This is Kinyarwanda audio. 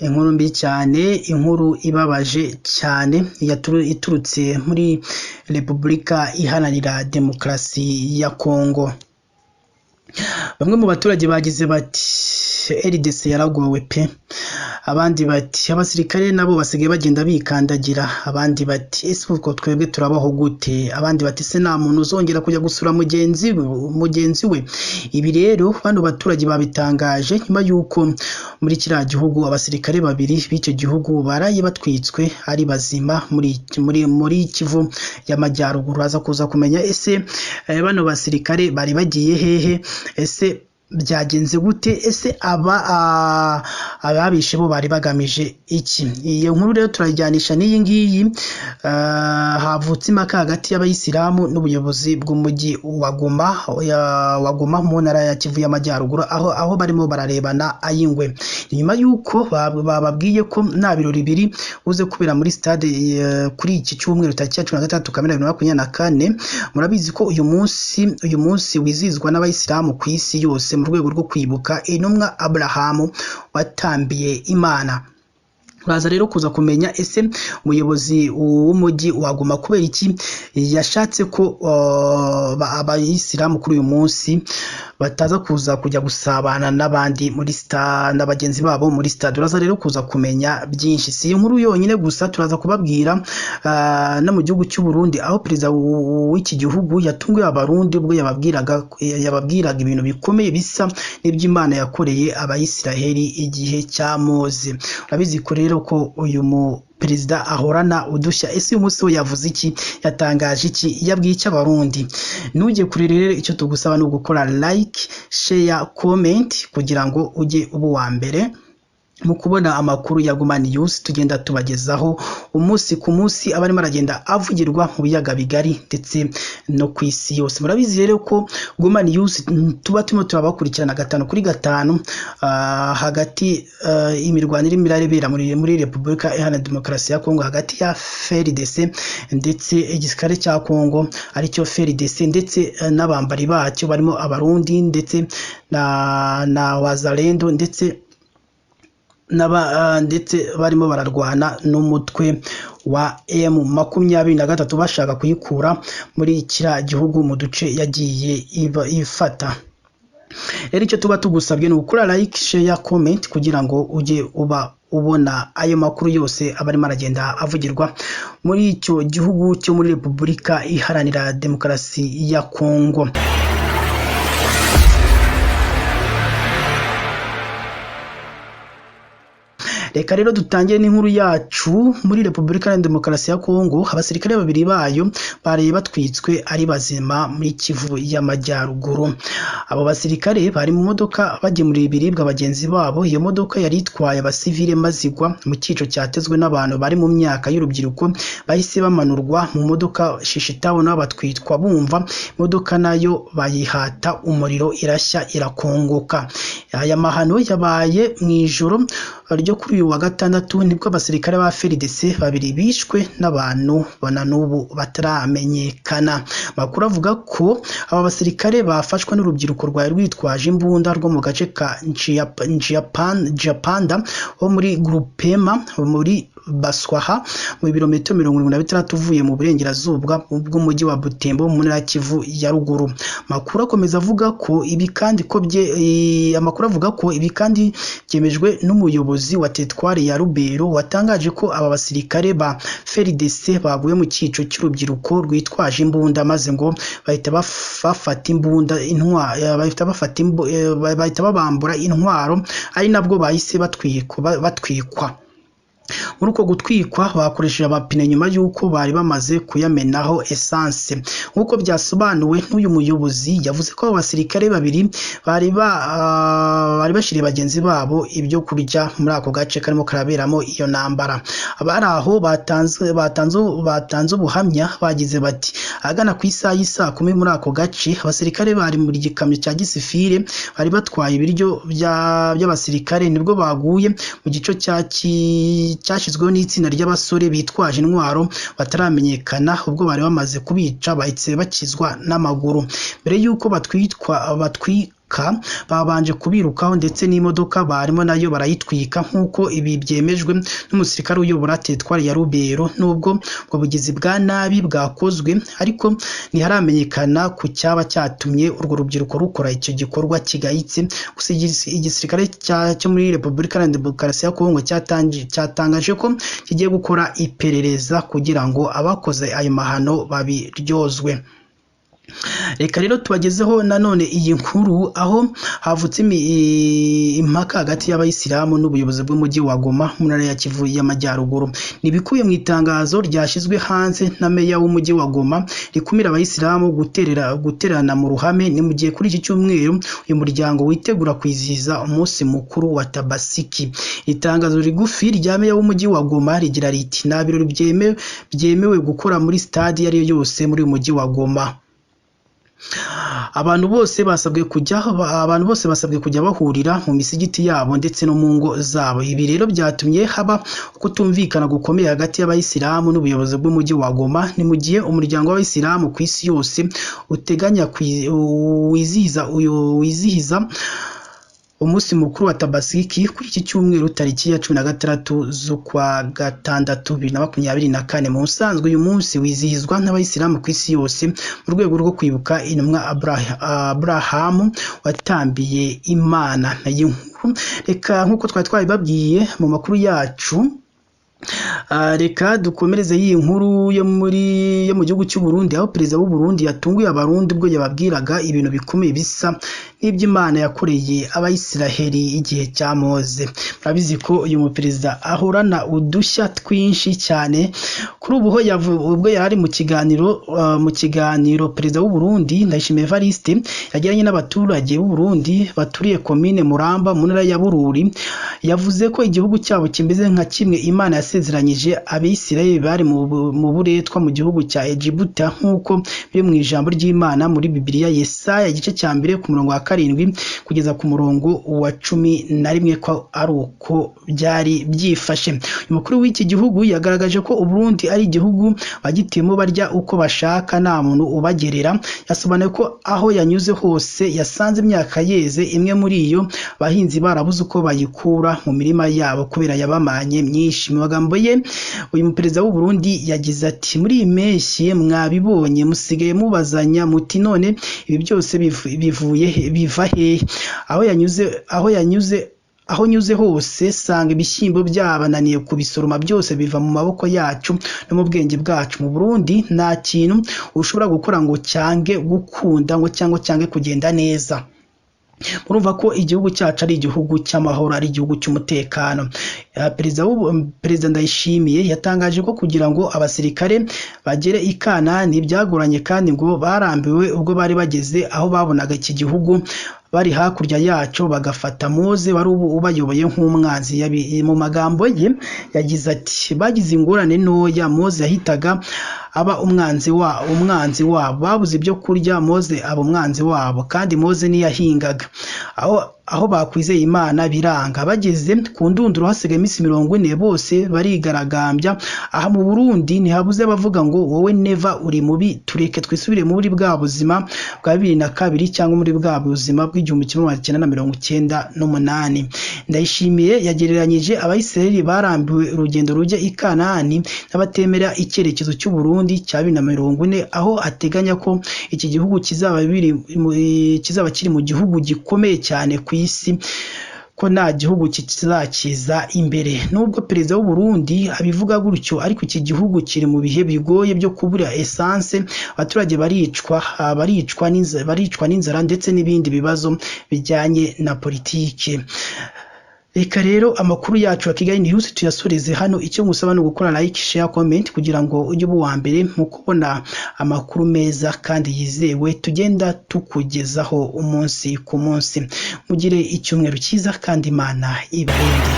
Inkuru mbi cyane, inkuru ibabaje cyane iturutse muri Repubulika Iharanira Demokarasi ya Kongo. Bamwe mu baturage bagize bati RDC yaragowe pe, abandi bati abasirikare nabo basigaye bagenda bikandagira, abandi bati ese ubwo twebwe turabaho gute, abandi bati se nta muntu uzongera kujya gusura mugenzi we. Ibi rero bano baturage babitangaje nyuma y'uko muri kiriya gihugu abasirikare babiri b'icyo gihugu baraye batwitswe ari bazima muri Kivu y'Amajyaruguru. Aza kuza kumenya ese bano basirikare bari bagiye hehe, ese byagenze gute, ese aba ababishe bo bari bagamije iki? Iyo nkuru rero turajyanisha n'iyi ngiyi. Havutse impaka hagati y'abayisilamu n'ubuyobozi bw'umujyi wa Goma mu ntara ya Kivu y'Amajyaruguru, aho barimo bararebana ay'ingwe nyuma y'uko bababwiye ko nta birori biri buze kubera muri stade kuri iki cyumweru tariki ya 13 Kamena 2024. Murabizi ko uyu munsi wizihizwa n'abayisilamu ku isi yose mu rwego rwo kwibuka intumwa Abrahamu watambiye Imana. Uraza rero kuza kumenya ese umuyobozi w'umujyi wa Goma kubera iki yashatse ko abayisilamu kuri uyu munsi bataza kuza kujya gusabana n'abandi muri stade na bagenzi babo muri stade. Uraza rero kuza kumenya byinshi, si inkuru yonyine gusa, turaza kubabwira no mu gihugu cy'u Burundi aho perezida w'iki gihugu yatunguye abarundi ubwo yababwiraga ibintu bikomeye bisa n'iby'Imana yakoreye abayisiraheli igihe cya Mose. Urabizi ko rero ko uyu mu perezida ahorana udushya. Ese uyu munsi we yavuze iki, yatangaje iki, yabwiye iki abarundi? Ntujye kure rero, icyo tugusaba ni ugukora like, share, comment kugira ngo ujye uba uwa mbere mu kubona amakuru ya Goma News tugenda tubagezaho umunsi ku munsi, aba arimo aragenda avugirwa mu biyaga bigari ndetse no ku isi yose. Murabizi rero ko Goma News tuba turimo turabakurikirana 5 kuri 5, hagati imirwano irimo irabera muri Repubulika Iharanira Demokarasi ya Kongo hagati ya FARDC ndetse igisirikare cya Kongo aricyo FARDC ndetse n'abambari bacyo barimo abarundi ndetse na Wazalendo ndetse ndetse barimo bararwana n'umutwe wa M23 bashaka kuyikura muri kiriya gihugu mu duce yagiye ifata. Rero icyo tuba tugusabye ni ugukora like, share, comment kugira ngo ujye uba ubona ayo makuru yose aba arimo aragenda avugirwa muri icyo gihugu cyo muri Repubulika Iharanira Demokarasi ya Kongo. Reka rero dutangire n'inkuru yacu. Muri Repubulika Iharanira Demokarasi ya Kongo abasirikare babiri bayo baraye batwitswe ari bazima muri Kivu y'Amajyaruguru. Abo basirikare bari mu modoka bagemurira ibiribwa bagenzi babo. Iyo modoka yari itwaye abasivile maze igwa mu cyico cyatezwe n'abantu bari mu myaka y'urubyiruko, bahise bamanurwa mu modoka shishitabona batwitwa bumva imodoka nayo bayihata umuriro irashya irakongoka. Aya mahano yabaye mu ijoro ryo kuri uyu wa gatandatu, nibwo abasirikare ba FARDC babiri bishwe n'abantu bana n'ubu bataramenyekana. Makuru avuga ko aba basirikare bafashwe n'urubyiruko rwari rwitwaje imbunda rwo mu gace ka Njiapanda ho muri Grupema muri Baswaha mu birometero 76 uvuye mu burengerazuba bw'umujyi wa Butembo mu ntara ya Kivu ya ruguru. Makuru akomeza avuga ko ibi kandi ko amakuru avuga ko ibi kandi byemejwe n'umuyobozi wa teritwari ya Rubero watangaje ko aba basirikare ba FARDC baguye mu cyico cy'urubyiruko rwitwaje imbunda maze ngo bahita bafata imbunda bahita babambura intwaro, ari nabwo bahise batwikwa. Muri uko gutwikwa bakoresheje amapine nyuma y'uko bari bamaze kuyamenaho essence. Nk'uko byasobanuwe n'uyu muyobozi, yavuze ko abo basirikare babiri bari bashyiriye bagenzi babo ibyo kurya muri ako gace karimo karaberamo iyo ntambara. Abari aho batanze ubuhamya bagize bati ahagana ku isaha y'isaa 10 muri ako gace abasirikare bari muri gikamyo cya gisifire bari batwaye ibiryo by'abasirikare, nibwo baguye mu gice cyashyizweho n'itsinda ry'abasore bitwaje intwaro bataramenyekana. Ubwo bari bamaze kubica bahise bakizwa n'amaguru. Mbere y'uko batwikwa kubiruka, babanje kubirukaho ndetse n'imodoka barimo nayo barayitwika, nk'uko ibi byemejwe n'umusirikare uyobora teritwari ya Rubero. Nubwo ubwo bugizi bwa nabi bwakozwe, ariko ntiharamenyekana ku cyaba cyatumye urwo rubyiruko rukora icyo gikorwa kigayitse. Gusa igisirikare cyo muri Repubulika Iharanira Demokarasi ya Kongo cyatangaje ko kigiye gukora iperereza kugira ngo abakoze ayo mahano babiryozwe. Reka rero tubagezeho nanone iyi nkuru aho havutse impaka hagati y'abayisilamu n'ubuyobozi bw'umujyi wa Goma mu ntara ya Kivu y'Amajyaruguru. Ni ibikubiye mu itangazo ryashyizwe hanze na meya w'umujyi wa Goma rikumira abayisilamu guterana mu ruhame. Ni mu gihe kuri iki cyumweru uyu muryango witegura kwizihiza umunsi mukuru wa Tabasiki. Itangazo rigufi rya meya w'umujyi wa Goma rigira riti: nta birori byemewe gukora muri stade iyo ari yo yose muri uyu mujyi wa Goma. Abantu bose basabwe kujya bahurira mu misigiti yabo ndetse no mu ngo zabo. Ibi rero byatumye haba kutumvikana gukomeye hagati y'abayisilamu n'ubuyobozi bw'umujyi wa Goma. Ni mu gihe umuryango w'abayisilamu ku isi yose uteganya wizihiza umunsi mukuru wa Tabasiki kuri iki cyumweru tariki ya 16 z'ukwa gatandatu 2024. Mu busanzwe uyu munsi wizihizwa n'abayisilamu ku isi yose mu rwego rwo kwibuka intumwa Abrahamu watambiye Imana. Iyi nkuru reka nk'uko twari twabibabwiye mu makuru yacu, reka dukomereze iyi nkuru yo mu gihugu cy'u Burundi, aho perezida w'u Burundi yatunguye abarundi ubwo yababwiraga ibintu bikomeye bisa n'iby'Imana yakoreye abayisiraheli igihe cya Moze. Murabizi ko uyu muperezida ahorana udushya twinshi cyane. Kuri ubu ubwo yari mu kiganiro perezida w'u Burundi Ndayishimiye Evariste yagiranye n'abaturage b'u Burundi baturiye komine Muramba mu ntara ya Bururi, yavuze ko igihugu cyabo kimeze nka kimwe Imana yasezeranyije Abisirayeli bari mu buretwa mu gihugu cya Egiputa, nk'uko biri mu ijambo ry'Imana muri Bibiliya Yesaya igice cya 1 ku murongo wa 7 kugeza ku murongo wa 11, ko ari uko byari byifashe. Umukuru w'iki gihugu yagaragaje ko u Burundi ari igihugu bagitiyemo barya uko bashaka nta muntu ubagerera. Yasobanuye ko aho yanyuze hose yasanze imyaka yeze, imwe muri iyo abahinzi barabuze uko bayikura mu mirima yabo kubera yabamanye myinshi. Mu magambo ye uyu muperezida w'u Burundi yagize ati: muri iyi mpeshyi mwabibonye, musigaye mubazanya muti none ibi byose bivuye biva hehe? Aho nyuze hose sanga ibishyimbo byabananiye kubisoroma, byose biva mu maboko yacu no mu bwenge bwacu. Mu Burundi nta kintu ushobora gukora ngo cyange gukunda ngo cyangwa cyange kugenda neza. Murumva ko igihugu cyacu ari igihugu cy'amahoro, ari igihugu cy'umutekano. Perezida Ndayishimiye yatangaje ko kugira ngo abasirikare bagere i Kanani byagoranye, kandi ngo barambiwe ubwo bari bageze aho babonaga iki gihugu bari hakurya yacu bagafata Moze wari ubayoboye nk'umwanzi. Mu magambo ye yagize ati: bagize ingorane ntoya, Moze yahitaga aba umwanzi wabo, babuze ibyo kurya, Moze aba umwanzi wabo, kandi Moze ntiyahingaga. Aho bakwizeye Imana biranga. Bageze ku ndunduro hasigaye iminsi 40 bose barigaragambya. Aha mu Burundi ntihabuze bavuga ngo wowe Neva uri mubi, tureke twisubire muri bwa buzima bwa 2002 cyangwa muri bwa buzima bw'1998. Ndayishimiye yagereranyije Abayisiraheli barambiwe urugendo rujya i Kanani n'abatemera icyerekezo cy'u Burundi cya 2040, aho ateganya ko iki gihugu kizaba kiri mu gihugu gikomeye cyane ku isi, ko nta gihugu kizakiza imbere. Nubwo perezida w'u Burundi abivuga gutyo, ariko iki gihugu kiri mu bihe bigoye byo kubura essence, abaturage baricwa n'inzara ndetse n'ibindi bibazo bijyanye na politike. Reka rero amakuru yacu ya Kigali News tuyasoreze hano. Icyo ngusaba ni ugukora like, share, comment kugira ngo ujye uba uwa mbere mu kubona amakuru meza kandi yizewe tugenda tukugezaho umunsi ku munsi. Mugire icyumweru cyiza kandi Imana ibarinde.